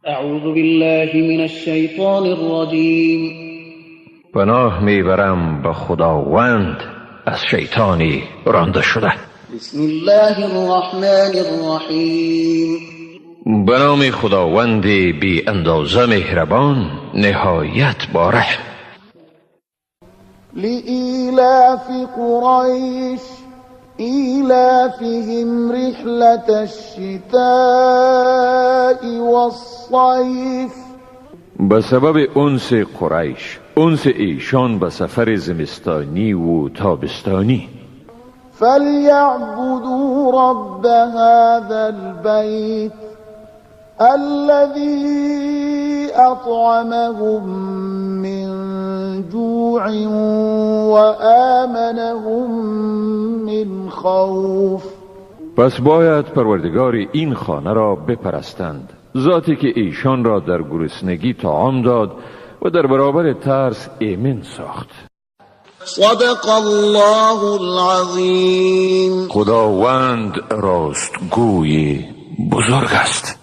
أعوذ بالله من الشیطان الرجیم. پناه میبرم به خداوند از شیطانی رانده شده. بسم الله الرحمن الرحیم. به نام خداوند بی اندازه مهربان، نهایت با رحم. لإیلاف قریش إیلافهم رحلة الشتاء والصیف. به سبب انس قریش، انس ایشان به سفر زمستانی و تابستانی. فلیعبدوا رب هذا البیت الذی اطعمهم من جوع وآمنهم من خوف. پس باید پروردگار این خانه را بپرستند، ذاتی که ایشان را در گرسنگی طعام داد و در برابر ترس ایمن ساخت. صدق الله العظیم. خداوند راستگوی بزرگ است.